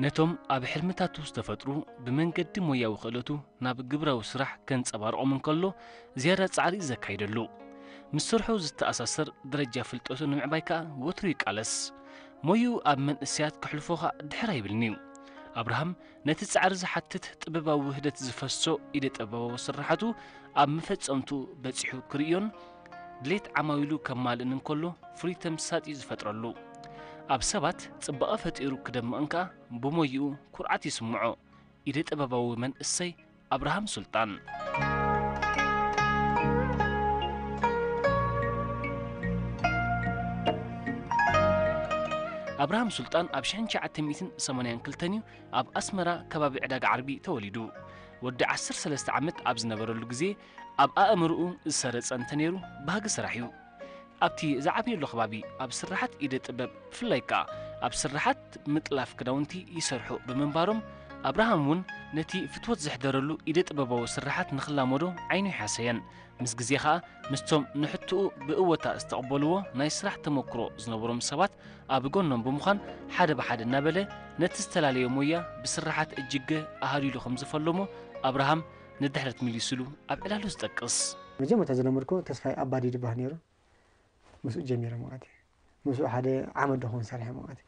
ነቶም ኣብ ሕልምታቱ ዝተፈጥሩ ብመንገዲ ሞያዊ ክእለቱ ናብ ግብራዊ ስራሕ ከንጸባርቖም እንከሎ ዝያዳ ጻዕሪ እዩ ዘካይደሉ። ምስ ስርሑ ዝተኣሳሰር ደረጃ ፍልጠቱ ንምዕባይ ከኣ ወትሩ ይቃለስ። ሞይኡ ኣብ መንእሰያት ከሕልፎ ከኣ ድሕር ኣይብልን'ዩ። ኣብርሃም ነቲ ጻዕሪ ዝሓትት ጥበባዊ ውህደት ዝፈሶ ኢደ ጥበባዊ ስርሓቱ ኣብ መፈጸምቱ በጺሑ ክርእዮን ድሌት ዓማዊሉ ከማልእን እንከሎ ፍሉይ ተምሳጥ እዩ ዝፈጥረሉ። ኣብ ሰባት ጽባቐ ፈጢሩ ክደምቕን ከኣ ብሞይኡ ኩርዓት ይስምዖ። ኢደ ጥበባዊ መንእሰይ ኣብርሃም ሱልጣን። ኣብርሃም ሱልጣን ኣብ ሽሕን ትሽዓተ ሚእትን ሰማንያን ክልተን እዩ ኣብ ኣስመራ ከባቢ ዕዳጋ ዓርቢ ተወሊዱ። ወዲ ዓሰርተ ሰለስተ ዓመት ኣብ ዝነበረሉ ግዜ ኣብ ኣእምርኡ ዝሰረጸ እንተነይሩ ባህጊ ስራሕ እዩ። ኣብቲ ዝዓበየሉ ከባቢ ኣብ ስርሓት ኢደ ጥበብ ብፍላይ ከኣ ኣብ ስርሓት ምጥላፍ ክዳውንቲ ይሰርሑ ብምንባሮም ኣብርሃም እውን ነቲ ፍትወት ዘሕደረሉ ኢደ ጥበባዊ ስርሓት ንኽላመዶ ዓይኑ ኣይሓሰየን። ምስ ግዜ ኸኣ ምስቶም ንሕትኡ ብእወታ ዝተቐበልዎ ናይ ስራሕ ተመክሮ ዝነበሮም ሰባት ኣብ ጎኖም ብምዃን ሓደ ብሓደ እናበለ ነቲ ዝተፈላለየ ሞያ ብስርሓት እጅገ ኣሃሊሉ ከም ዝፈለሞ ኣብርሃም ንድሕረት ሚሊሱሉ ኣብ ዕላሉ ዝጠቅስ። መጀመርታ ዝለመድኩ ተስፋይ ኣባዲ ድባህ ነይሩ። ምስኡ ጀሚረ ማለት እዩ። ምስኡ ሓደ ዓመት ደኾን ሰሪሐ ማለት እዩ።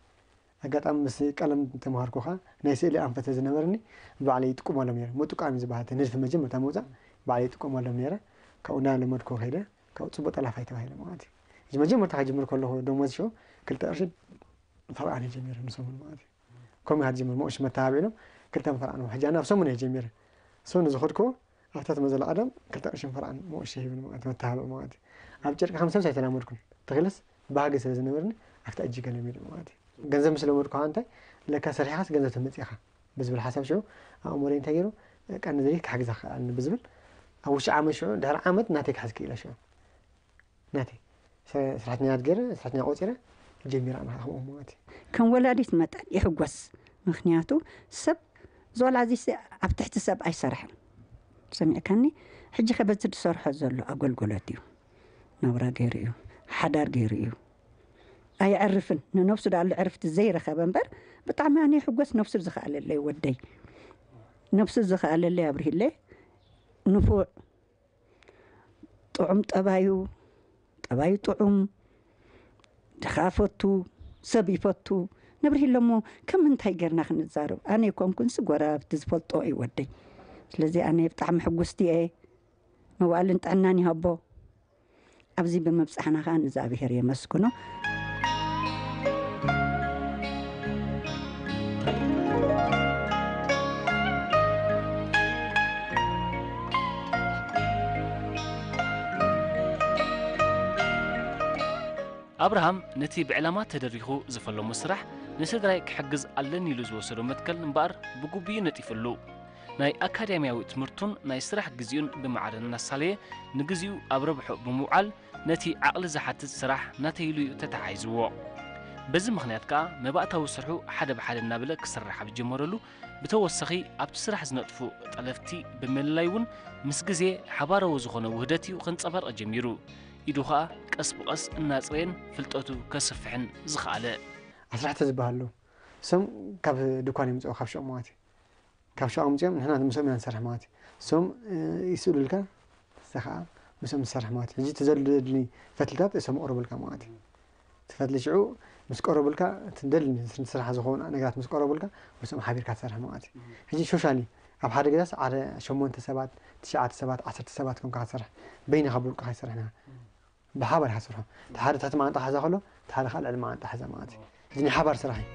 ኣጋጣሚ ምስ ቀለም ተምሃርኩ ኸኣ ናይ ስእሊ ኣንፈተ ዝነበረኒ ባዕለይ ይጥቀመሎም ነይረ። ምጥቃም እዩ ዝበሃል እቲ ንድፊ መጀመርታ ምውጻእ ባዕለይ ይጥቀመሎም ነይረ። ካብኡ እናለመድኩ ከይደ ካብ ጽቡቕ ጠላፋይ ተባሂለ ማለት እዩ። እዚ መጀመርታ ክጅምር ከለኹ ደሞዝ ሽዑ ክልተ ቅርሺ ፈርቓን እየ ጀሚረ ንሰሙን ማለት እዩ። ከምኡ ኢኻ ትጅምር መቑሽ መተባብዒ ኢሎም ክልተ ፈርቓን ሕጂ ኣነ ኣብ ሰሙን እየ ጀሚረ። ሰሙን ዝኸድኩዎ ኣብታ ትመዘላ ቀደም ክልተ ቅርሽን ፈርቓን መቑሽ ሂብን ማለት መተባብዒ ማለት እዩ። ኣብ ጨርቂ ከም ሰብ ኣይተላመድኩን። ተኺለስ ባህጊ ስለ ዝነበርኒ ኣብታ እጅ ገለ ሚለ ማለት እዩ። ገንዘብ ምስ ለመድኩ ከዓ እንታይ ለካ ሰሪሕኻስ ገንዘብ ተመፅእ ኢኻ ብዝብል ሓሳብ ሽዑ ኣእምሮይ እንታይ ገይሩ በቃ ንዘይ ክሕግዛ ክኣልኒ ብዝብል ኣብ ውሽጢ ዓመት ሽዑ ድሕሪ ዓመት ናተይ ክሕዝ ክኢለ ሽዑ ናተይ ሰ-፣ ሰራሕተኛ ገይረ ሰራሕተኛ ቆፂረ ጀሚረ ኣነ ከዓ ከምኡ ማለት እዩ። ከም ወላዲት መጠን ይሕጎስ። ምኽንያቱ ሰብ ዝወላዲት ኣብ ትሕቲ ሰብ ኣይሰርሕን። ሰሚዕካኒ? ሕጂ ከ በዚ ዝሰርሖ ዘሎ ኣገልግሎት እዩ። ናብራ ገይሩ እዩ። ሓዳር ገይሩ እዩ። ኣየዕርፍን። ንነብሱ ዳኣ ዕርፍቲ ዘይረኸበ እምበር ብጣዕሚ ኣነ ይሕጎስ። ነብሱ ዝኸኣለለይ ወደይ። ነብሱ ዝኸኣለለይ ኣብርሂለይ። ንፉዕ። ጥዑም ጠባዩ፣ ጠባዩ ጥዑም፣ ድኻ ፈቱ፣ ሰብ ይፈቱ። ነብርሂሎ እሞ ከም ምንታይ ጌርና ክንዛረብ? ኣነ ኣይኮንኩንሲ ጎረባብቲ ዝፈልጦ እዩ ወደይ። ስለዚ ኣነ ብጣዕሚ ሕጉስቲ እየ። መዋእልን ጥዕናን ይሃቦ። ኣብዚ ብምብጻሕና ኸኣ ንእግዚኣብሄር የመስግኖ። ኣብርሃም ነቲ ብዕላማ ተደሪኹ ዝፈለሞ ስራሕ ንስድራይ ክሕግዝ ኣለኒ ኢሉ ዝወሰዶ መትከል እምበኣር ብግቡእ እዩ ነጢፍሉ። ናይ ኣካዳሚያዊ ትምህርቱን ናይ ስራሕ ግዜኡን ብማዕረ እናሳለየ ንግዜኡ ኣብ ረብሖ ብምውዓል ነቲ ዓቕሊ ዝሓትት ስራሕ ናተይ ኢሉ እዩ ተተሓሒዝዎ። በዚ ምኽንያት ከኣ መባእታዊ ስርሑ ሓደ ብሓደ እናበለ ክስራሕ ኣብ ዝጀመረሉ ብተወሳኺ ኣብቲ ስራሕ ዝነጥፉ ጠለፍቲ ብምልላይ እውን ምስ ግዜ ሓባራዊ ዝኾነ ውህደት እዩ ከንጸባርቕ ጀሚሩ። ኢዱ ኸኣ ቀስ ብቐስ እናጽረየን ፍልጠቱ ከስፍሕን ዝኸኣለ። ኣስራሕቲ ዝበሃሉ እሶም ካብ ድኳን ይምጽኡ ካብ ሽቕ ማለት እዩ። ካብ ሽቕ ኣምጺኦም ንሕና ምስኦም ኢና ንሰርሕ ማለት እዩ። እሶም ይስእሉልካ ንስኻ ኸኣ ምስኦም ትሰርሕ ማለት እዩ። ሕጂ እቲ ዘድሊ ፈትልታት እሶም ይቕርቡልካ ማለት እዩ። እቲ ፈትሊ ሽዑ ምስ ቀረቡልካ እቲ ደሊ ንስራሕ ዝኾኑ ነገራት ምስ ቀረቡልካ ምስኦም ሓቢርካ ትሰርሕ ማለት እዩ። ሕጂ ሶሻሊ ኣብ ሓደ ገዛስ ዓደ ሸሞንተ ሰባት ትሽዓተ ሰባት ዓሰርተ ሰባት ኮንካ ክትሰርሕ በይንኻ ብውልቅኻ ይሰርሕ ነኻ። ብሓባር ኢኻ ትሰርሖ። እቲ ሓደ ትሕቲ መዓንጣ ሓዛ ከሎ እቲ ሓደ ከዓ ልዕሊ መዓንጣ ሓዛ ማለት እዩ። እዚ ናይ ሓባር ስራሕ እዩ።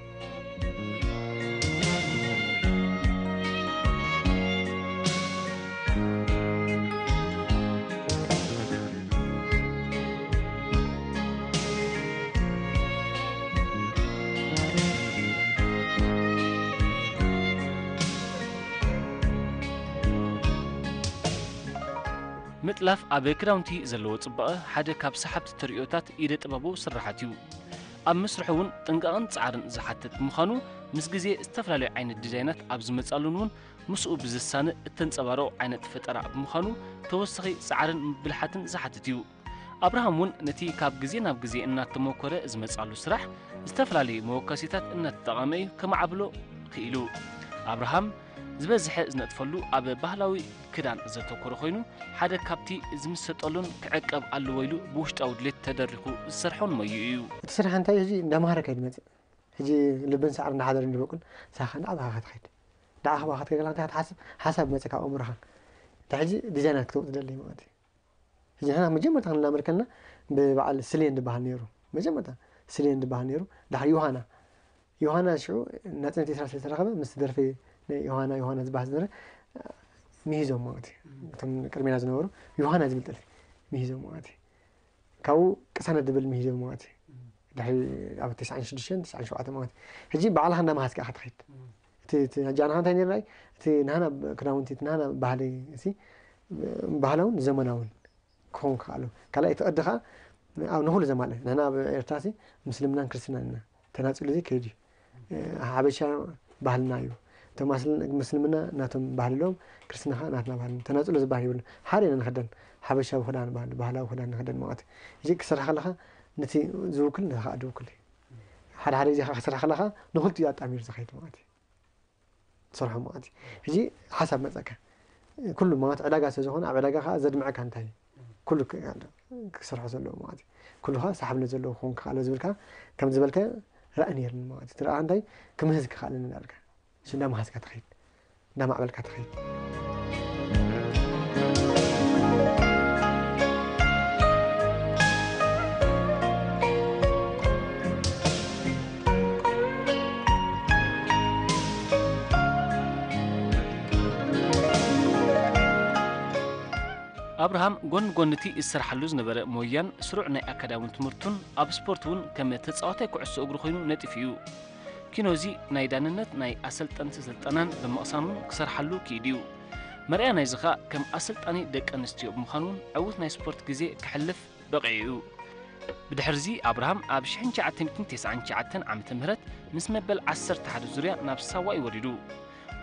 ምጥላፍ ኣብ ክዳውንቲ ዘለዎ ጽባቐ ሓደ ካብ ሰሓብቲ ተርእዮታት ኢደ ጥበባዊ ስርሓት እዩ። ኣብ ምስርሑ እውን ጥንቃቐን ጻዕርን ዝሓትት ብምዃኑ ምስ ግዜ ዝተፈላለዩ ዓይነት ዲዛይናት ኣብ ዝመጻሉን እውን ምስኡ ብዝሳነ እተንጸባርቑ ዓይነት ፈጠራ ብምዃኑ ተወሳኺ ጻዕርን ብልሓትን ዝሓትት እዩ። ኣብርሃም እውን ነቲ ካብ ግዜ ናብ ግዜ እናተመኮረ ዝመጻሉ ስራሕ ዝተፈላለዩ መወከሲታት እናተጠቐመ እዩ ከማዕብሎ ክኢሉ። ኣብርሃም ዝበዝሐ ዝነጥፈሉ ኣብ ባህላዊ ክዳን ዘተኮረ ኮይኑ፣ ሓደ ካብቲ ዝምሰጠሉን ክዕቀብ ኣለዎ ኢሉ ብውሽጣዊ ድሌት ተደሪኹ ዝሰርሖን ሞይኡ እዩ። እቲ ስራሕ እንታይ ሕጂ እንዳምሃረካ እዩ ዝመጽእ። ሕጂ ልብን ሳዕርን እንዳሓደረ እንዲበቁል ሳኻ እንዳዓበኻ ክትኸይድ። ደኣ ከባኻ ትገላ እንታይ ክትሓስብ ሓሳብ መጽእ ካብ ኣእምሮኻን። እንተ ሕጂ ዲዛይናት ክትወጥ ትደሊ ማለት እዩ። ሕጂ ንሕና መጀመርታ ክንላመድ ከለና ብበዓል ስልየን ዝበሃል ነይሩ። መጀመርታ ስልየን ዝበሃል ነይሩ። ድሓር ዮሃና። ዮሃና ሽዑ ናጽነት ኤርትራ ስለ ዝተረኸበ ምስ ደርፊ ናይ ዮሃና ዮሃና ዝበሃል ዝነበረ ሚሂዞም ማለት እዩ። እቶም ቅድሜና ዝነበሩ ዮሃና ዝብል ጥልፊ ሚሂዞም ማለት እዩ። ካብኡ ቅሳነት ዝብል ሚሂዞም ማለት እዩ። ድሕሪ ኣብ ተስዓን ሽዱሽተን ተስዓን ሸውዓተን ማለት እዩ። ሕጂ ባዕልኻ እንዳመሃዝካ ኢኻ ትኸይድ። እቲ እቲ ሕጂ ኣንኻ እንታይ ነይርና እዩ? እቲ ናህና ብ-፣ ክዳውንቲ፣ እቲ ናህና ባህሊ፣ እዚ ባህላውን ዘመናውን ክኸውን ክኽኣሉ። ካልኣይ እቲ ቅዲ ኸዓ ኣብ ንኹሉ ዘማልእ። ንሕና ኣብ ኤርትራ ሲ ምስልምናን ክርስትናን ኢና። ተናጺሉ ዘይከይድ እዩ። እ፣ ሓበሻ ባህልና እዩ። እቶም ኣስል-፣ ምስልምና ናቶም ባህሊ ኣለዎም፣ ክርስትና ኸዓ ናትና ባህልና። ተናጺሉ ዝበሃል የብሉን። ሓደ ኢና ንኽደን። ሓበሻዊ ክዳን ባህሊ፣ ባህላዊ ክዳን ንኽደን ማለት እዩ። እዚ ክሰርሕ ከለኻ ነቲ ዝውክል ነቲ ኸዓ ዝውክል እዩ። ሓደ ሓደ ግዜ ኸዓ ክሰርሕ ከለኻ ንኽልቲኡ ኣጣሚሩ ዝኸይድ ማለት እዩ። ትሰርሖ ማለት እዩ። ሕጂ ሓሳብ መጸካ። ኩሉ ማለት ዕዳጋ ስለ ዝኾነ ኣብ ዕዳጋ ኸዓ ዘድምዐካ እንታይ እዩ? ኩሉ ክ-፣ ክሰርሖ ዘለዎ ማለት እዩ። ኩሉ ኸዓ ሰሓብነት ዘለዎ ክኸውን ክኽኣሎ ዝብልካ ከም ዝበልካ ራኢ ነይርኒ ማለት እዩ። እቲ ረኣ እንታይ ክምህዝ ክኽኣለኒ እንዳበልካ። እሱ እንዳመሃዝካ ትኸይድ። እንዳማዕበልካ ትኸይድ። ኣብርሃም ጎኒ ጎኒ እቲ ዝሰርሓሉ ዝነበረ ሞያን ስሩዕ ናይ ኣካዳሚ ትምህርቱን ኣብ ስፖርት እውን ከም ተጻዋታይ ኩዕሶ እግሪ ኮይኑ ነጢፉ እዩ። ኪኖዚ ናይ ዳንነት ናይ ኣሰልጠንቲ ስልጠናን ብምቕሳም እውን ክሰርሓሉ ክኢሉ እዩ። መርኣያ ናይዚ ኸኣ ከም ኣሰልጣኒ ደቂ ኣንስትዮ ብምዃን እውን ዕዉት ናይ ስፖርት ግዜ ከሕልፍ በቒዑ እዩ። ብድሕርዚ ኣብርሃም ኣብ ሽሕን ትሽዓተ ሚእትን ተስዓን ትሽዓተን ዓመተ ምህረት ምስ መበል ዓሰርተ ሓደ ዙርያ ናብ ሳዋ እዩ ወሪዱ።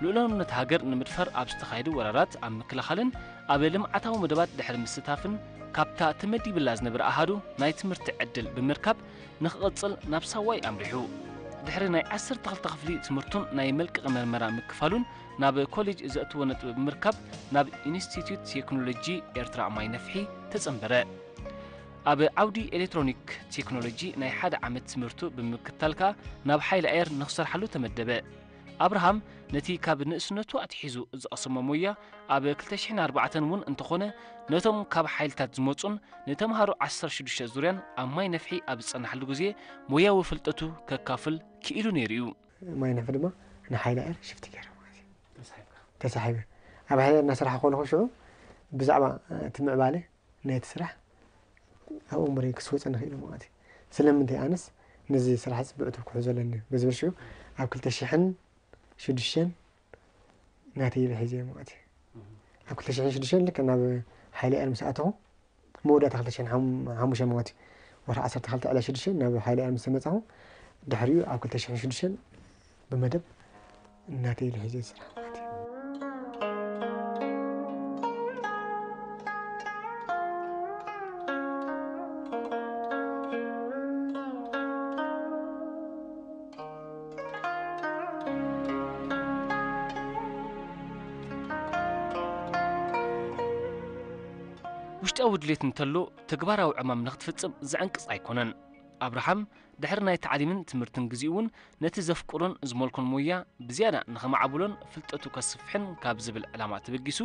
ልኡላውነት ሃገር ንምድፋር ኣብ ዝተኻየዱ ወራራት ኣብ ምክልኻልን ኣብ ልምዓታዊ መደባት ድሕሪ ምስታፍን ካብታ ተመዲብላ ዝነበረ ኣሃዱ ናይ ትምህርቲ ዕድል ብምርካብ ንኽቕጽል ናብ ሳዋ እዩ ኣምሪሑ። ድሕሪ ናይ ዓሰርተ ክልተ ክፍሊ ትምህርቱን ናይ መልቀቒ መርመራ ምክፋሉን ናብ ኮሌጅ ዘእትዎ ነጥቢ ብምርካብ ናብ ኢንስቲትዩት ቴክኖሎጂ ኤርትራ ማይ ነፍሒ ተጸንበረ። ኣብ ዓውዲ ኤሌክትሮኒክ ቴክኖሎጂ ናይ ሓደ ዓመት ትምህርቱ ብምክታል ከኣ ናብ ሓይሊ ኣየር ንኽሰርሓሉ ተመደበ። ኣብርሃም ነቲ ካብ ንእስነቱ ኣትሒዙ ዝቐሰሞ ሞያ ኣብ ክልተ ሽሕን ኣርባዕተን እውን እንተኾነ ነቶም ካብ ሓይልታት ዝመጹን ንተምሃሮ ዓሰርተ ሽዱሽተ ዙርያን ኣብ ማይ ነፍሒ ኣብ ዝጸናሕሉ ግዜ ሞያዊ ፍልጠቱ ከካፍል ክኢሉ ነይሩ እዩ። ማይ ነፍሒ ድማ ንሓይሊ ኣየር ሽፍቲ ገይረ ማለት እዩ። ተሳሒብካ? ተሳሒበ። ኣብ ሓይሊ ኣየር እናሰራሕኩ ከለኹ ሽዑ ብዛዕባ እቲ ምዕባለ ናይቲ ስራሕ ኣብ ኣእምሮይ ክስወፀኒ ክኢሉ ማለት እዩ። ስለምንታይ ኣነስ ነዚ ስራሕ ብዕቱብ ክሕዞ ኣለኒ ብዝብል ሽዑ ኣብ ክልተ ሽሕን ሽዱሽተን ናተይ ኢለ ሒዘ ማለት እዩ። ኣብ ክልተ ሽሕን ሽዱሽተን ልክዕ ናብ ሓይሊ ኣየር ምስ ኣተኹ መወዳእታ ክልተ ሽሕን ሓሙሽተን ማለት እዩ። ወርሒ ዓሰርተ ክልተ ዕለት ሽዱሽተ ናብ ሓይሊ ኣየር ምስ ተመጻኹ ድሕሪኡ ኣብ ክልተ ሽሕን ሽዱሽተን ብመደብ እናተይ ኢለ ሒዘ ዝስራሕ ማለት እዩ። ውሽጣዊ ድሌት እንተሎ ተግባራዊ ዕማም ንኽትፍጽም ዘዕንቅጽ ኣይኮነን። ኣብርሃም ድሕሪ ናይ ታዕሊምን ትምህርትን ግዜኡ እውን ነቲ ዘፍቅሮን ዝመልኮን ሞያ ብዝያዳ ንኸማዕብሎን ፍልጠቱ ከስፍሕን ካብ ዝብል ዕላማ ተበጊሱ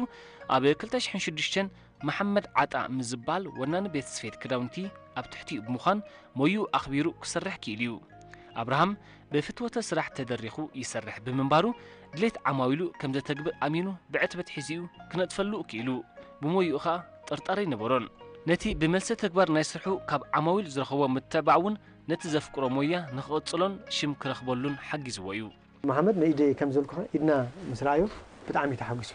ኣብ ክልተ ሽሕን ሽዱሽተን መሓመድ ዓጣ ምስ ዝበሃል ወናኒ ቤት ስፌት ክዳውንቲ ኣብ ትሕቲኡ ብምዃን ሞይኡ ኣኽቢሩ ክሰርሕ ክኢሉ እዩ። ኣብርሃም ብፍትወተ ስራሕ ተደሪኹ ይሰርሕ ብምንባሩ ድሌት ዓማዊሉ ከም ዘተግብር ኣሚኑ ብዕትበት ሒዙ እዩ ክነጥፈሉ ክኢሉ። ብሞይኡ ኸኣ ጥርጣረ ኣይነበሮን። ነቲ ብመልሰ ተግባር ናይ ስርሑ ካብ ዓማዊል ዝረኸቦ ምትዕባዕ እውን ነቲ ዘፍቅሮ ሞያ ንኽቕጽሎን ሽም ክረኽበሉን ሓጊዝዎ እዩ። መሓመድ ንኢደይ ከም ዘልኩኻ ኢድና ምስ ረኣዮ ብጣዕሚ ተሓጒሱ።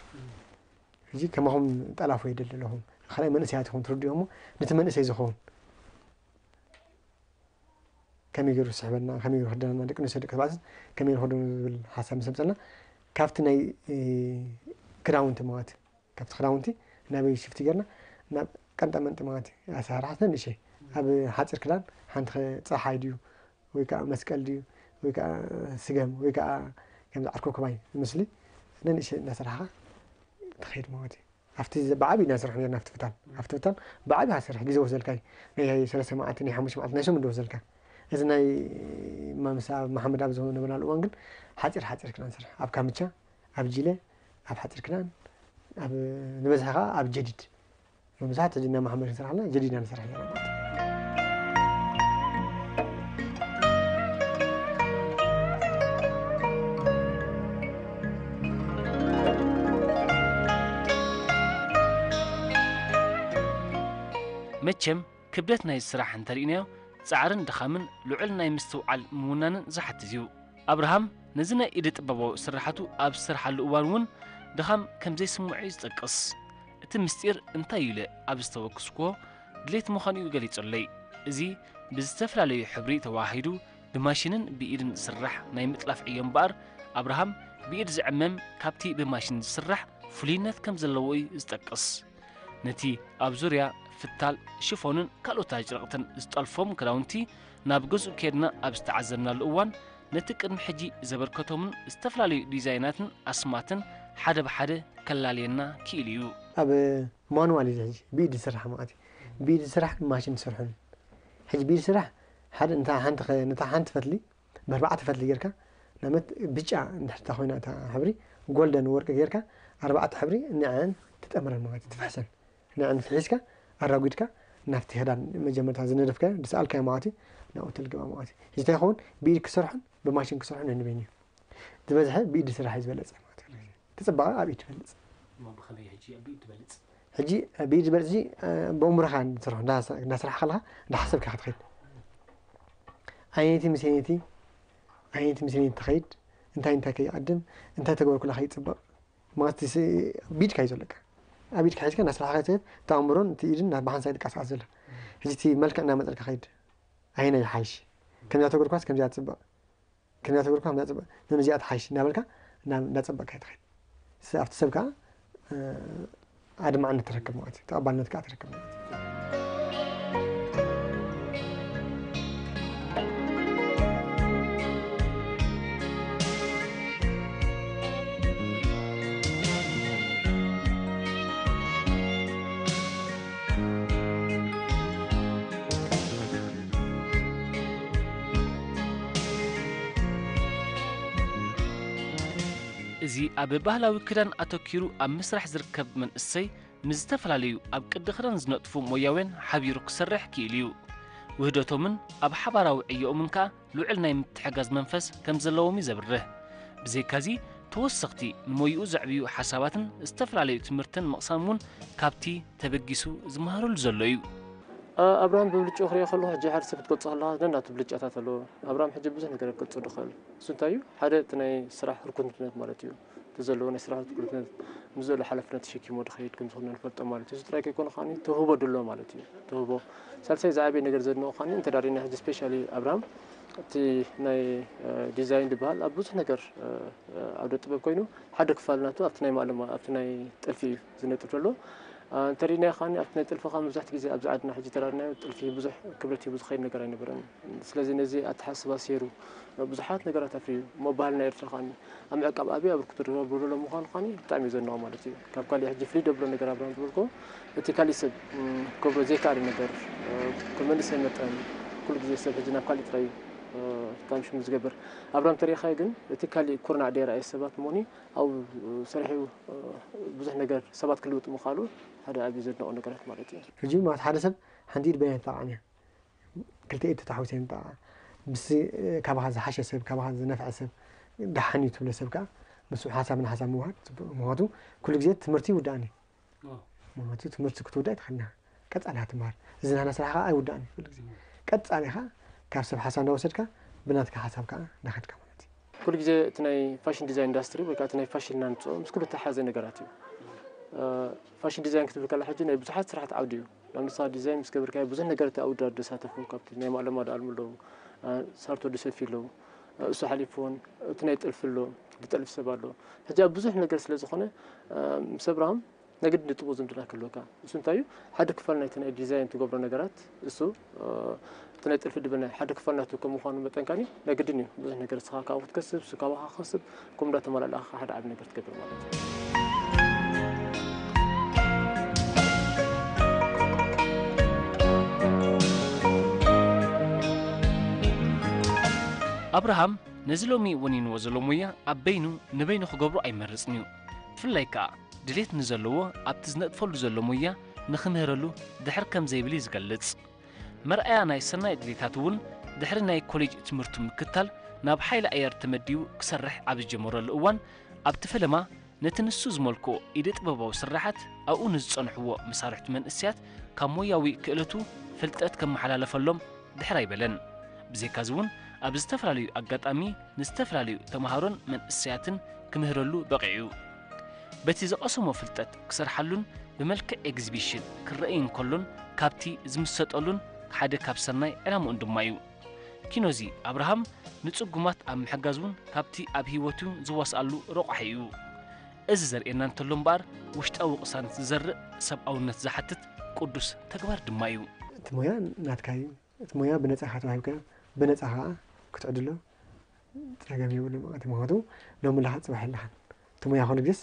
ሕጂ ከማኹም ጠላፎ የደሊ ኣለኹም። ካልኣይ መንእሰያት ኢኹም ትርድኡ እሞ ነቲ መንእሰይ ዝኸውን ከመይ ገይሩ ዝስሕበና፣ ከመይ ገይሩ ክደናና፣ ደቂ ኣንስትዮ ደቂ ተባዕትዮ ከመይ ገይሩ ክደኑ ዝብል ሓሳብ ምስ ኣምጸልና ካብቲ ናይ፣ እ፣ ክዳውንቲ ማለት ካብቲ ክዳውንቲ ናበይ ሽፍቲ ጌርና ናብ ቀንጠመንጢ ማለት እዩ። ኣሰራርሓ ትንሽ ኣብ ሓፂር ክዳን ሓንቲ ኸ ፀሓይ ድዩ ወይ ከዓ መስቀል ድዩ ወይ ከዓ ስገም ወይ ከዓ ከምዚ ዓርኮ ከማይ ዝምስሊ ነንእሽተይ እናሰራሕኻ ትኸይድ ማለት እዩ። ኣብቲ ዘ-፣ ብዓብዪ ኢና ንሰርሕ ነርና ኣብቲ ፍታን። ኣብቲ ፍታን ብዓብዪ ኢኻ ትሰርሕ፣ ግዜ ወስደልካ እዩ። ናይ ሰለስተ መዓልቲ፣ ናይ ሓሙሽተ መዓልቲ፣ ናይ ሰሙን ዶ ወስደልካ። እዚ ናይ ማምሳ መሓመድ ኣብ ዝነበረናሉ እዋን ግን ሓፂር ሓፂር ክና ንሰርሕ። ኣብ ካምቻ፣ ኣብ ጂለ፣ ኣብ ሓፂር ክዳን፣ ኣብ ዝበዝሐ ከዓ ኣብ ጀዲድ። መብዛሕትኡ ጅና ማሕመድ ክንሰርሕ ከለና ጀዲድና ንሰርሕ ነርና ማለት እዩ። መቸም ክብደት ናይ ስራሕ እንተርኢናዮ ጻዕርን ድኻምን ልዑል ናይ ምስትውዓል ምውናንን ዝሓትት እዩ። ኣብርሃም ነዚ ናይ ኢደ ጥበባዊ ስርሓቱ ኣብ ዝሰርሓሉ እዋን እውን ድኻም ከም ዘይስምዖ እዩ ዝጠቅስ። እቲ ምስጢር እንታይ እዩ ኢለ ኣብ ዝተወክስክዎ ድሌት ምዃኑ እዩ ገሊጹለይ። እዚ ብዝተፈላለዩ ሕብሪ ተወሃሂዱ ብማሽንን ብኢድን ዝስራሕ ናይ ምጥላፍ ዕዮ እምበኣር ኣብርሃም ብኢድ ዝዕመም ካብቲ ብማሽን ዝስራሕ ፍሉይነት ከም ዘለዎ እዩ ዝጠቅስ። ነቲ ኣብ ዙርያ ፍታል፣ ሽፎንን ካልኦት ኣጭርቕትን ዝጠልፎም ክዳውንቲ ናብ ገዝኡ ኬድና ኣብ ዝተዓዘብናሉ እዋን ነቲ ቅድሚ ሕጂ ዘበርከቶምን ዝተፈላለዩ ዲዛይናትን ኣስማትን ሓደ ብሓደ ከላልየና ክኢሉ እዩ። ኣብ ማኑዋል እዩ ሕጂ ብኢድ ዝስራሕ ማለት እዩ። ብኢድ ዝስራሕ ማሽን ዝሰርሑን ሕጂ ብኢድ ስራሕ ሓደ እንታ ሓንቲ ኸ- ነታ ሓንቲ ፈትሊ ብኣርባዕተ ፈትሊ ጌርካ ናመት ብጫ እንድሕር እታ ኮይና እታ ሕብሪ ጎልደን ወርቂ ጌርካ ኣርባዕተ ሕብሪ ንዐን ትጠምረን ማለት እዩ፣ ትፍሕሰን። ንዐን ፍሒስካ ኣራጒድካ ናብቲ ክዳን መጀመርታ ዝነደፍካዮ ዝሰኣልካዮ ማለት እዩ ናብኡ ተልግባ ማለት እዩ። ሕጂ እንታይ ይኸውን ብኢድ ክሰርሑን ብማሽን ክሰርሑን ነንበይኑ እዩ ዝበዝሐ ብኢድ ስራሕ እዩ ዝበለፀ ማለት እዩ። እቲ ፅባቐ ኣብ ኢድ ትበልፅ። እሞ ብኸመይ ሕጂ ኣብ ኢድ ትበልፅ? ሕጂ ብኢድ ዝበልፅ ሕጂ ብእምሮኻ ትሰርሖ እንዳሰራሕካ ከለኻ እንዳሓሰብካ ክትኸይድ ኣየነይቲ ምስ ኣየነይቲ ኣየነይቲ ምስ ኣየነይቲ ትኸይድ እንታይ እንታይ ከይቐድም እንታይ ተገበርኩላ ከይፅበቕ ማለት ቢድካ እዩ ዘለካ ኣብ ኢድካ ሒዝካ እንዳስራሕካ ትኸይድ እቲ ኣእምሮን እቲ ኢድን ብሓንሳብ ይንቀሳቐስ ዘሎ ሕጂ እቲ መልክዕ እንዳመፀልካ ከይድ ኣየናይ ይሓይሽ ከምዚኣ ተገርኳስ ከምዚኣ ትፅበቕ ከምዚኣ ተገርኳ ከምዚኣ ትፅበቕ ነዚ እዚኣ ትሓይሽ እንዳበልካ እንዳፀበቕካ ትኸይድ ኣብቲ ሰብ ከዓ ኣድማዕነት ትረክብ ማለት እዩ ተቐባልነት ከዓ ትረክብ ማለት እዩ እዚ ኣብ ባህላዊ ክዳን ኣተኪሩ ኣብ ምስራሕ ዝርከብ መንእሰይ ምስ ዝተፈላለዩ ኣብ ቅዲ ክዳን ዝነጥፉ ሞያውያን ሓቢሩ ክሰርሕ ክኢሉ እዩ። ውህደቶምን ኣብ ሓባራዊ ዕዮኦምን ከኣ ልዑል ናይ ምትሕጋዝ መንፈስ ከም ዘለዎም እዩ ዘብርህ። ብዘይካዚ ተወሰኽቲ ንሞይኡ ዘዕብዩ ሓሳባትን ዝተፈላለዩ ትምህርትን ምቕሳም እውን ካብቲ ተበጊሱ ዝመሃረሉ ዘሎ እዩ። ኣብርሃም ብብልጭኡ ክሪኦ ከለኹ ሕጂ ሓደ ሰብ ክትገልጾ ከለኻ ነናቱ ብልጫታት ኣለዎ። ኣብርሃም ሕጂ ብዙሕ ነገር ክገልጾ ዝኽእል እሱ እንታይ እዩ ሓደ እቲ ናይ ስራሕ ህርኩትነት ማለት እዩ። እቲ ዘለዎ ናይ ስራሕ ህርኩትነት ምስ ዘሎ ሓላፍነት ተሸኪሞ ዝኸይድ ከም ዝኾነ ንፈልጦ ማለት እዩ። እዚ ጥራይ ከይኮነ ከዓኒ ተውህቦ ድሎ ማለት እዩ። ተውህቦ ሳልሳይ ዝዓበየ ነገር ዘድንቖ ከዓኒ እንተ ዳሪና ሕጂ ስፔሻሊ ኣብርሃም እቲ ናይ ዲዛይን ዝበሃል ኣብ ብዙሕ ነገር ዓውደ ጥበብ ኮይኑ ሓደ ክፋል ናቱ ኣብቲ ናይ ማእለማ ኣብቲ ናይ ጥልፊ እዩ ዝነጥፍ ዘሎ። እንተሪእናዮ ከዓኒ ኣብቲ ናይ ጥልፊ ከዓ መብዛሕትኡ ግዜ ኣብዚ ዓድና ሕጂ ተራእናዮ ጥልፊ ብዙሕ ክብረት ሂቡ ዝኸይድ ነገር ኣይነበረን። ስለዚ ነዚ ኣተሓሳስባ ሰይሩ ብዙሓት ነገራት ኣፍርዩ እሞ ባህልና ኤርትራ ከዓኒ ኣብ ምዕቃብ ዓብዪ ኣበርክቶ ዝገብሩ ዘሎ ምዃኑ ከዓኒ ብጣዕሚ እዩ ዘድንቖ ማለት እዩ። ካብ ካሊእ ሕጂ ፍልይ ደብሎ ነገር ኣብርሃም ዝበልኮ እቲ ካሊእ ሰብ ክገብሮ ዘይከኣለ ነገር ከም መንእሰይ መጠን ኩሉ ግዜ ሰብ ሕጂ ናብ ካሊእ ጥራይ እዩ ከም ሽሙ ዝገብር ኣብርሃም ተሪኢኻዮ ግን እቲ ካሊእ ኩርናዕ ደይረኣየ ሰባት እሞኒ ኣብኡ ሰሪሑ ብዙሕ ነገር ሰባት ክልውጥ ምኽኣሉ ሓደ ዓብዪ ዘድንቖ ነገራት ማለት እዩ። ሕጂ ማለት ሓደ ሰብ ሓንቲ ኢድ በይና ኣይትጠቕዓን እያ። ክልተ ኢድ ተታሓዊሰን ይጠቕዓ። ምስ ካባኻ ዝሓሸ ሰብ፣ ካባኻ ዝነፍዐ ሰብ፣ ደሓን እዩ ትብሎ ሰብ ከዓ ምስኡ ሓሳብ ንሓሳብ ምውሃድ ፅቡቕ እዩ። ምኽንያቱ ኩሉ ግዜ ትምህርቲ ይውዳእን እዩ። ምኽንያቱ ትምህርቲ ክትውዳእ ኣይትኽእልን ኢኻ። ቀፃሊ ኢኻ ትምሃር። እዚ ናህና ስራሕ ከዓ ኣይውዳእን እዩ ኩሉ ግዜ። ቀፃሊ ኢኻ ካብ ሰብ ሓሳብ እንዳወሰድካ ብናትካ ሓሳብ ከዓ እንዳኸድካ ማለት እዩ። ኩሉ ግዜ እቲ ናይ ፋሽን ዲዛይን ኢንዳስትሪ ወይ ከዓ እቲ ናይ ፋሽን ኢልና ንፅኦ ምስ ኩሉ እተሓሓዘ ነገራት እዩ። ፋሽን ዲዛይን ክትብል ከላ ሕጂ ናይ ብዙሓት ስራሕቲ ዓውዲ እዩ። ንኣብነት ዲዛይን ምስ ገበርካዮ ብዙሕ ነገር እቲ ዓውዲ ዶ ዝሳተፉ ካብቲ ናይ ማእለማ ዶ ኣልሙ ኣለዉ፣ ሳርቶ ዶ ሰፊ ኣለዉ፣ እሱ ሓሊፉ እውን እቲ ናይ ጥልፊ ኣሎ፣ ዝጠልፍ ሰብ ኣሎ። ሕጂ ኣብ ብዙሕ ነገር ስለ ዝኾነ ምስ ኣብርሃም ናይ ግድን ንጥቡ ዝምድና ክህልወካ። እሱ እንታይ እዩ? ሓደ ክፋል ናይቲ ናይ ዲዛይን ትገብሮ ነገራት እሱ፣ እ፣ እቲ ናይ ጥልፊ ድበና ሓደ ክፋል ናቱ ከም ምዃኑ መጠን ከኣ ናይ ግድን እዩ። ብዙሕ ነገር ንስኻ ካብኡ ክትከስብ፣ እሱ ካባኻ ክኸስብ፣ ከምኡ እንዳተመላላእካ ሓደ ዓቢ ነገር ትገብር ማለት እዩ። ኣብርሃም ነዚ ሎሚ ወኒንዎ ዘሎ ሞያ ኣብ በይኑ ንበይኑ ክገብሮ ኣይመርጽን እዩ። ብፍላይ ከኣ ድሌት ንዘለዎ ኣብቲ ዝነጥፈሉ ዘሎ ሞያ ንኽምህረሉ ድሕር ከም ዘይብል እዩ ዝገልጽ። መርኣያ ናይ ሰናይ ድሌታት እውን ድሕሪ ናይ ኮሌጅ ትምህርቱ ምክታል ናብ ሓይሊ ኣየር ተመዲቡ ክሰርሕ ኣብ ዝጀመረሉ እዋን ኣብቲ ፈለማ ነቲ ንሱ ዝመልክኦ ኢደ ጥበባዊ ስርሓት ኣብኡ ንዝጸንሕዎ መሳርሕቱ መንእሰያት ካብ ሞያዊ ክእለቱ ፍልጠት ከመሓላለፈሎም ድሕር ኣይበለን። ብዘይካዚ እውን ኣብ ዝተፈላለዩ ኣጋጣሚ ንዝተፈላለዩ ተምሃሮን መንእሰያትን ክምህረሉ በቒዑ እዩ። በቲ ዝቐሰሞ ፍልጠት ክሰርሓሉን ብመልክዕ ኤግዚቢሽን ክረኣይ እንከሎን ካብቲ ዝምሰጠሉን ሓደ ካብ ሰናይ ዕላምኡን ድማ እዩ። ኪኖዚ ኣብርሃም ንጽጉማት ኣብ ምሕጋዝ እውን ካብቲ ኣብ ህይወቱ ዝዋስኣሉ ረቋሒ እዩ። እዚ ዘርእየና እንተሎ እምበኣር ውሽጣዊ ቅሳነት ዝዘርእ ሰብኣውነት ዝሓትት ቅዱስ ተግባር ድማ እዩ። እቲ ሞያ ናትካ እዩ። እቲ ሞያ ብነጻ ኢኻ ተዋሂብካዮ፣ ብነጻ ኸኣ ክትዕድሎ ጸገም የብሉን ማለት እዩ። ምኽንያቱ ሎሚ ኣለኻ ጽባሕ የለኻን። እቲ ሞያ ኩሉ ግዜስ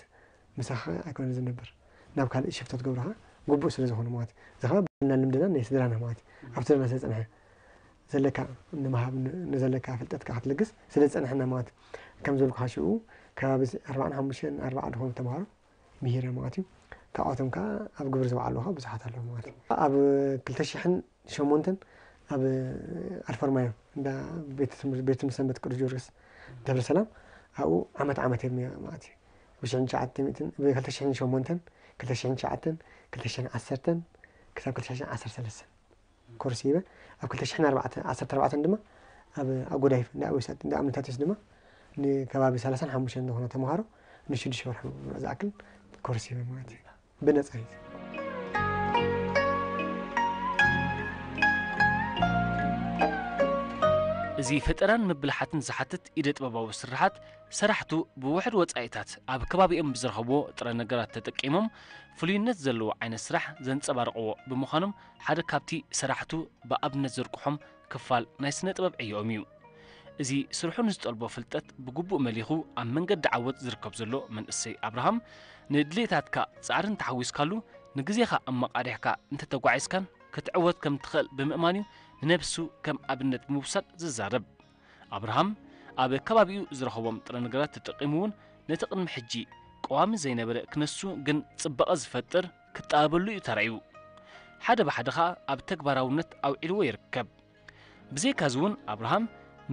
ምሳኻ ኣይኮነን ዝነብር። ናብ ካልእ ሽፍቶ ትገብሮ ኸኣ ግቡእ ስለ ዝኾነ ማለት እዩ። እዚ ኸኣ ባህልና ልምድና ናይ ስድራና ማለት እዩ። ኣብ ስድራና ስለ ዝጸንሐ ዘለካ ንምሃብ ን-፣ ንዘለካ ፍልጠትካ ክትልግስ ስለ ዝጸንሐና ማለት እዩ። ከም ዝበልኩኻ ሽኡ ከባቢ ኣርባዓን ሓሙሽተን ኣርባዓ ዝኾኑ ተምሃሮ ምሂረ ማለት እዩ። ካብኣቶም ከኣ ኣብ ግብሪ ዝወዓሉ ከኣ ብዙሓት ኣለዉ ማለት እዩ። ኣብ ክልተ ሽሕን ሸሞንተን ኣብ ኣልፈርማዮ እንዳ ቤት ትምህርቲ፣ ቤት ትምህርቲ ሰንበት ቅዱስ ጊዮርጊስ ደብረ ሰላም ኣብኡ ዓመት ዓመት እዮም ማለት እዩ። ብ ሽሕን ትሽዓተ ሚእትን፣ ብ ክልተ ሽሕን ሸሞንተን፣ ክልተ ሽሕን ትሽዓተን፣ ክልተ ሽሕን ዓሰርተን ክሳብ ክልተ ሽሕን ዓሰርተ ሰለስተን ኮርስ ሂበ። ኣብ ክልተ ሽሕን ኣርባዕተን፣ ዓሰርተ ኣርባዕተን ድማ ኣብ ኣጎዳይፍ እንዳ ኣውሳት፣ እንዳ ኣምነታትስ ድማ ንከባቢ ሰላሳን ሓሙሽተን ዝኾነ ተምሃሮ ንሽዱሽተ ወርሒ ዝኣክል ኮርስ ሂበ ማለት እዩ። ብነጻ እዩ። እዚ ፈጠራን ምብልሓትን ዝሓትት ኢደ ጥበባዊ ስርሓት ሰራሕቱ ብውሑድ ወጻኢታት ኣብ ከባቢኦም ብዝረኸብዎ ጥረ ነገራት ተጠቂሞም ፍሉይነት ዘለዎ ዓይነት ስራሕ ዘንጸባርቕዎ ብምዃኖም ሓደ ካብቲ ሰራሕቱ ብኣብነት ዘርቅሖም ክፋል ናይ ስነ ጥበብ ዕዮኦም እዩ። እዚ ስርሑ ንዝጠልቦ ፍልጠት ብግቡእ መሊኹ ኣብ መንገዲ ዓወት ዝርከብ ዘሎ መንእሰይ ኣብርሃም፣ ንድሌታትካ ጻዕሪ እንተሓዊስካሉ፣ ንግዜኻ ኣመቓሪሕካ እንተተጓዒዝካን ክትዕወት ከም ትኽእል ብምእማን እዩ ንነብሱ ከም ኣብነት ብምውሳድ ዝዛረብ። ኣብርሃም ኣብ ከባቢኡ ዝረኸቦም ጥረ ነገራት ተጠቒሙ እውን ነቲ ቅድሚ ሕጂ ቀዋሚ ዘይነበረ ክነሱ ግን ጽባቐ ዝፈጥር ክጠበበሉ እዩ ተራእዩ። ሓደ ብሓደ ኸኣ ኣብ ተግባራውነት ኣውዒልዎ ይርከብ። ብዘይካዚ እውን ኣብርሃም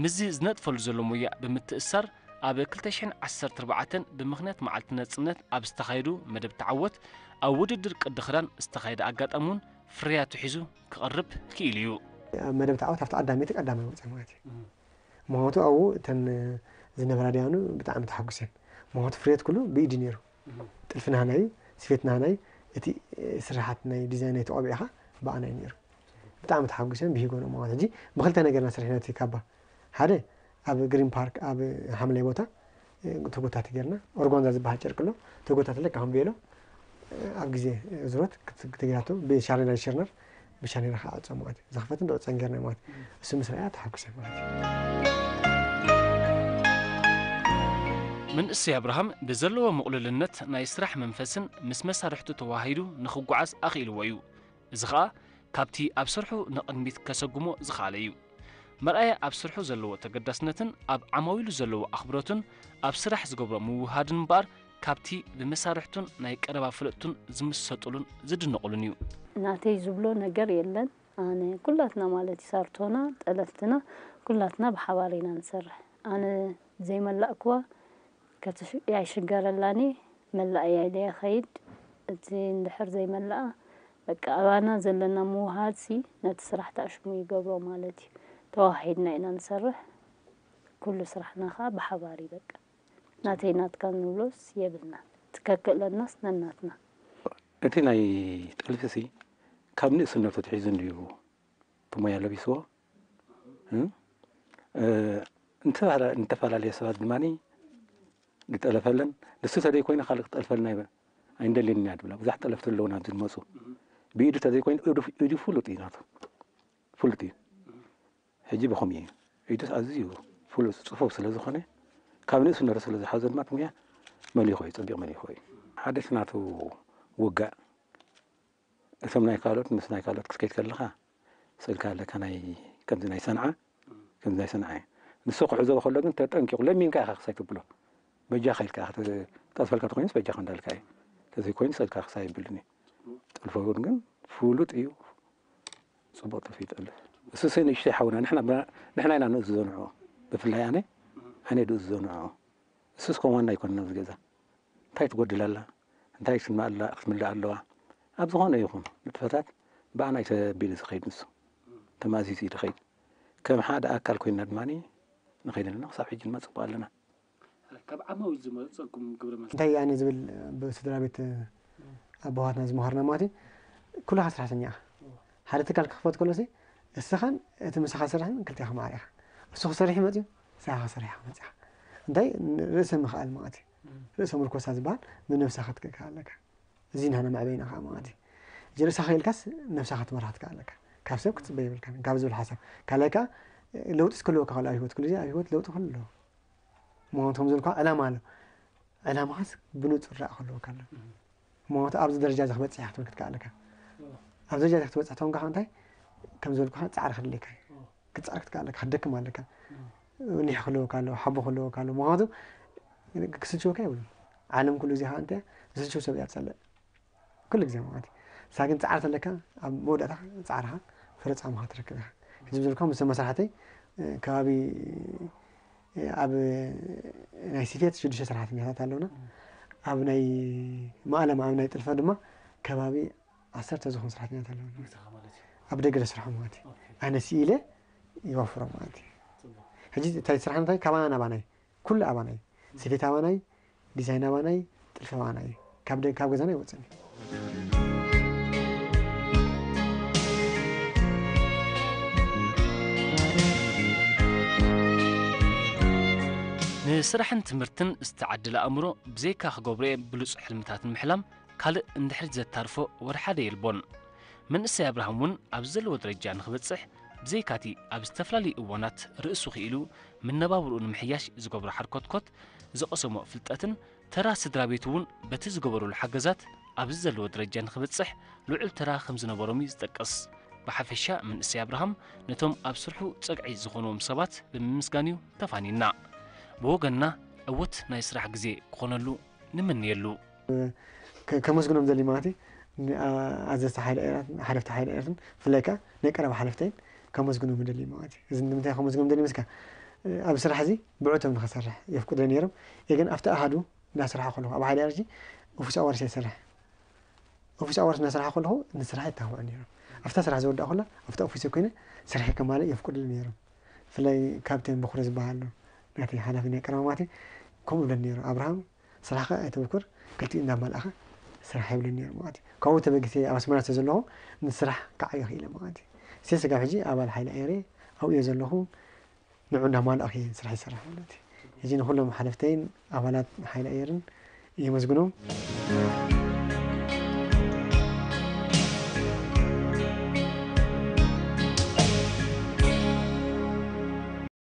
ምስዚ ዝነጥፈሉ ዘሎ ሞያ ብምትእስሳር ኣብ ክልተ ሽሕን ዓሰርተ ኣርባዕተን ብምኽንያት መዓልቲ ናጽነት ኣብ ዝተኻየዱ መደብ ተዓወት ኣብ ውድድር ቅዲ ክዳን ዝተኻየደ ኣጋጣሚ እውን ፍርያቱ ሒዙ ክቐርብ ክኢሉ እዩ። ኣብ መደብ ተዓወት ኣብቲ ቀዳመይቲ ቀዳማይ ወፅአ ማለት እዩ። ምኽንያቱ ኣብኡ እተን ዝነበራ ዲያኑ ብጣዕሚ ተሓጉሰን። ምኽንያቱ ፍርያት ኩሉ ብኢድ እዩ ነይሩ። ጥልፊ ናህና እዩ፣ ስፌት ናህና እዩ፣ እቲ ስርሓት ናይ ዲዛይን ናይቲ ቆቢዕ ኸዓ ብኣና እዩ ነይሩ። ብጣዕሚ ተሓጉሰን ብሂጎ ነው ማለት። ሕጂ ብኽልተ ነገርና ሰሪሕና እቲ ካባ። ሓደ ኣብ ግሪን ፓርክ ኣብ ሓምላይ ቦታ ተጎታቲ ጌርና፣ ኦርጓንዛ ዝበሃል ጨርቂ ኣሎ፣ ተጎታቲ ለካ ከም ቬሎ ኣብ ግዜ እዝሮት ክት-፣ ክትጌራቶ ብሻርኔራ ሽርነር ብሻርኔራ ክዓጾ ማለት እዩ። ዝኽፈትን ዝዕጾን ጌርና ማለት እዩ። እሱ ምስ ረኣያ ተሓጉሰ ማለት እዩ። መንእሰይ ኣብርሃም ብዘለዎ ምቕሉልነት ናይ ስራሕ መንፈስን ምስ መሳርሕቱ ተዋሃሂዱ ንኽጓዓዝ ኣኽኢልዎ እዩ። እዚ ኸኣ ካብቲ ኣብ ስርሑ ንቕድሚት ከሰጉሞ ዝኸኣለ እዩ። መርኣያ ኣብ ስርሑ ዘለዎ ተገዳስነትን ኣብ ዓማዊሉ ዘለዎ ኣኽብሮትን ኣብ ስራሕ ዝገብሮ ምውህሃድን እምበኣር ካብቲ ብመሳርሕቱን ናይ ቀረባ ፍለጥቱን ዝምሰጥሉን ዝድነቕሉን እዩ። ናተይ ዝብሎ ነገር የለን። ኣነ ኩላትና ማለት እዩ ሳርቶና፣ ጠለፍትና ኩላትና ብሓባር ኢና ንሰርሕ። ኣነ ዘይመላእክዋ ከትሽ-፣ ኣይሽገረላን እየ፣ መላእያ ኢለ እየ ኸይድ። እቲ እንድሕር ዘይመላኣ በቃ ኣባና ዘለና ምውሃድሲ ነቲ ስራሕ ተኣሽሙ ይገብሮ ማለት እዩ። ተዋሂድና ኢና ንሰርሕ። ኩሉ ስራሕና ኸዓ ብሓባር እዩ በቃ። ናተይ ናትካ ንብሎስ የብልናን። እቲ ከክእለናስ ነናትና። እቲ ናይ ጥልፊሲ ካብ ንእስነቱ ኣትሒዙ እንድዩ እቲ ሞያ ለቢስዎ። እ፣ እ፣ እንተፈላለ-፣ እንተፈላለየ ሰባት ድማ ዝጠለፈለን፣ ንሱ ተደይ ኮይኑ ካልእ ክጠልፈልና ይብል። ኣይንደልየን ኢና ድብላ። ብዙሓት ጠለፍቲ ኣለውና ኣብዚ ዝመፁ። ብኢዱ ተዘይኮይኑ ኢዱ ኢዱ ፍሉጥ እዩ ናቱ። ፍሉጥ እዩ። ሕጂ ብኸምኡ እዩ። ኢዱስ ኣዝዩ ፍሉጥ ጽፉፍ ስለ ዝኾነ ካብ ንእስነቱ ስለ ዝሓዞ ድማ እቲ ሙያ መሊኾ እዩ፣ ጽቢቕ መሊኾ እዩ። ሓደሽ ናቱ ውጋእ እቶም ናይ ካልኦት ምስ ናይ ካልኦት ክትከይድ ከለኻ ስእልካ ኣለካ ናይ ከምዚ ናይ ሰንዓ ከምዚ ናይ ሰንዓ እዩ። ንሱ ክሕዞ ከሎ ግን ተጠንቂቑ ለሚንካ ኢኻ ክሳይ ትብሎ በጃኻ ኢልካ ኢኻ ተ- ጠልፈልካ ተኾይኑስ በጃኻ እንዳልካ እዩ። ተዘይኮይኑ ስእልካ ክሳይ ይብልን እዩ። ጥልፎ እውን ግን ፍሉጥ እዩ። ጽቡቕ ጥልፊ ይጠልፍ። እሱ ሲ ንእሽተይ ሓውና ንሕና ብና- ንሕና ኢና ንእዝዞ ንዕኡ። ብፍላይ ኣነ ኣነ ድእዝዞ ንዕኡ። እሱስ ከም ዋና ኣይኮነን ኣብዚ ገዛ። እንታይ ትጎድል ኣላ? እንታይ ክትመላ- ክትምላእ ኣለዋ? ኣብ ዝኾነ ይኹን ንጥፈታት ብኣና እዩ ተቢሉ ዝኸይድ ንሱ። ተማእዚዙ እዩ ዝኸይድ። ከም ሓደ ኣካል ኮይንና ድማ ንኸይድ ኣለና። ክሳብ ሕጂ ድማ ጽቡቕ ኣለና። ካብ ዓማዊል ዝመጸኩም ግብረ መልሲ እንታይ ኣነ ዝብል ብስድራ ቤት ኣቦዋትና ዝመሃርና ማለት እዩ። ኩልኻ ሰራሕተኛ ኢኻ። ሓደ ትካል ክኽፈት ከሎ ሲ እስኻን እቲ ምሳኻ ዝሰርሕን ክልቲኻ ማዕረ ኢኻ። እሱ ክሰርሕ እዩ መፅዩ፣ ንስኻ ክሰርሕ ኢኻ መፂኻ። እንታይ ርእሰ ምኽኣል ማለት እዩ። ርእሰ ምርኮሳ ዝበሃል ብነብስኻ ክትክእል ኣለካ። እዚ ናህና መዕበይና ከዓ ማለት እዩ። ሕጂ ርእስኻ ኢልካስ ነብስኻ ክትመርሓ ትክእል ኣለካ። ካብ ሰብ ክትፅበ የብልካን ካብ ዝብል ሓሳብ ካልኣይ ከዓ ለውጢ እስክህልወካ ከሎ ኣብ ህይወት ኩሉ ግዜ ኣብ ህይወት ለውጢ ክህሉ ኣለዎ። ምዃኑ ከም ዘልካ ዕላማ ኣሎ። ዕላማኻስ ብንጹር ርኣ ክህልወካ ኣሎ። ምኽንያቱ ኣብዚ ደረጃ እዚ ክበጽሕ እየ ክትብል ክትክእል ኣለካ። ኣብዚ ደረጃ እዚ ክትበጽሕ ተኾንካ ከ እንታይ ከም ዝበልኩኻ ጻዕሪ ከድልየካ እዩ። ክትጻዕር ክትክእል ኣለካ፣ ክትደክም ኣለካ። ኒሕ ክህልወካ ኣለዎ፣ ሓቦ ክህልወካ ኣለዎ። ምኽንያቱ ክስልችወካ የብሉን። ዓለም ኩሉ ግዜ ከዓ እንታይ እያ? ዝስልችው ሰብ እያ ትጸልእ። ኩሉ ግዜ ማለት እዩ። ንስኻ ግን ጻዕሪ ተለካ ኣብ መወዳእታ ጻዕርኻ ፍረ ጻማኻ ትረክብ ኢኻ። ሕጂ ብዘልካ ምስ መሳርሕተይ ከባቢ ኣብ ናይ ስፌት ሽዱሽተ ሰራሕተኛታት ኣለውና። ኣብ ናይ ማእለማ ኣብ ናይ ጥልፈ ድማ ከባቢ ዓሰርተ ዝኾኑ ሰራሕተኛታት ኣለውና። ኣብ ደገ ዘስርሖም ማለት እዩ። ኣነ ስኢለ ይወፍሮም ማለት እዩ። ሕጂ እንታይ ስራሕ እንታይ ካባና ናባናይ ኩሉ ኣባናይ ስፌት ኣባናይ ዲዛይን ኣባናይ ጥልፊ ኣባናይ ካብ ደ- ካብ ገዛና ይወፅን እዩ። ንስራሕን ትምህርትን ዝተዓደለ ኣእምሮ ብዘይካ ክገብሮ እየ ብሉፅ ሕልምታትን ምሕላም ካልእ እንድሕሪት ዘታርፎ ወላ ሓደ የልቦን። መንእሰይ ኣብርሃም እውን ኣብዚ ዘለዎ ደረጃ ንኽበፅሕ ብዘይካቲ ኣብ ዝተፈላለዩ እዋናት ርእሱ ክኢሉ መነባብርኡ ንምሕያሽ ዝገብሮ ሓርኮትኮት፣ ዝቐሰሞ ፍልጠትን ተራ ስድራ ቤቱ እውን በቲ ዝገበርሉ ሓገዛት ኣብዚ ዘለዎ ደረጃ ንኽበፅሕ ልዑል ተራ ከም ዝነበሮም እዩ ዝጠቅስ። ብሓፈሻ መንእሰይ ኣብርሃም ነቶም ኣብ ስርሑ ፀግዒ ዝኾንዎም ሰባት ብምምስጋን እዩ ተፋኒና። ብወገንና ዕዉት ናይ ስራሕ ግዜ ክኾነሉ ንምንየሉ። ከመስግኖም ደሊ ማለት እዩ። ኣዘዝቲ ሓይሊ ኤርትራን ሓለፍቲ ሓይሊ ኤርትራን ብፍላይ ከዓ ናይ ቀረባ ሓለፍተይን ከመስግኖም ደሊ ማለት እዩ። እዚ ንምንታይ ከመስግኖም ደሊ መስካ ኣብ ስራሕ እዚ ብዕቶም ንኸሰርሕ የፍቅዶ ነይሮም። እየ ግን ኣብቲ ኣሃዱ እንዳስራሕ ከለኹ ኣብ ሓይሊ ኤርጂ ኦፊስ ኣዋርስ የሰርሕ ኦፊስ ኣዋርስ እናሰራሕኩ ከለኹ ንስራሕ ይተባብዑ ነይሮም። ኣብታ ስራሕ ዝወዳእ ከላ ኣብታ ኦፊስ ኮይነ ስራሕ ከማልእ የፍቅዱሉ ነይሮም። ብፍላይ ካፕቴን በኩረ ዝበሃል ኣሎ ናተይ ሓላፊ ናይ ቀረባ ማለት እዩ። ከምኡ ይብለኒ ነይሩ፣ ኣብርሃም ስራሕካ ኣይተብኩር፣ ክልቲኡ እንዳማልእኻ ስራሕ ይብለኒ ነይሩ ማለት እዩ። ካብኡ ተበጊሰ ኣብ ኣስመራ ስለ ዘለኹ ንስራሕ ክዓዮ ክኢለ ማለት እዩ። ሴ ስጋብ ሕጂ ኣባል ሓይሊ ኣየር እየ፣ ኣብኡ እየ ዘለኹ። ንዑ እንዳማልእኺ ስራሕ ይሰርሕ ማለት እዩ። ሕጂ ንኩሎም ሓለፍተይን ኣባላት ሓይሊ ኣየርን የመስግኖም።